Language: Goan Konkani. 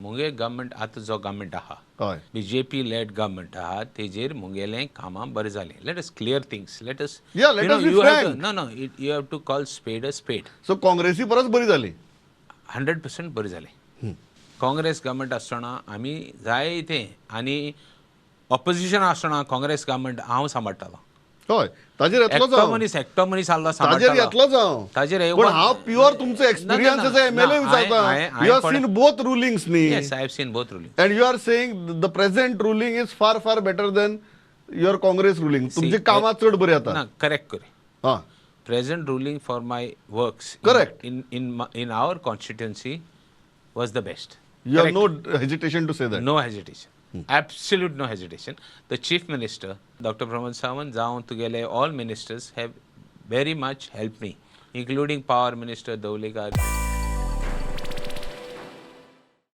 मुगे गव्हर्मेंट आतां जो गव्हर्मेंट आहा, हय, बीजेपी लेड गव्हर्मेंट आहा, तेजेर मुगेलें कामां बरें जालें. Let us clear things, let us Yeah, let us be frank. No, you have to call spade a spade. So काँग्रेसी परस बरी जाली. 100% बरें जालें. काँग्रेस गव्हर्मेंट आसतना आमी जायते आनी ऑपोजिशन आसतना काँग्रेस गव्हर्मेंट हांव सांबाळटालो. हय, ताजेर येतलोच एकटो हांव. मनीस, एकटो मनीस आहलो ताजेर सांबाळटालो. येतलोच हांव. ताजेर पण येवपाक- हांव प्युअर तुमचो एक्सपिरियन्स ना, ना, एमएलए ना, विचारता. You have seen both rulings न्ही? Yes, I have seen both ruling. And you are saying the present ruling is far, far better than your Congress ruling. तुमची कामां चड बरी जाता. ना, करेक्ट कर. हा. Present ruling for my works Correct. in our constituency was the best. You have no hesitation to say that. No hesitation. Absolute no hesitation. The Chief Minister, Dr. Pramod Sawant, जावं तुगेले all ministers have very much helped me, including Power Minister Dovlikar.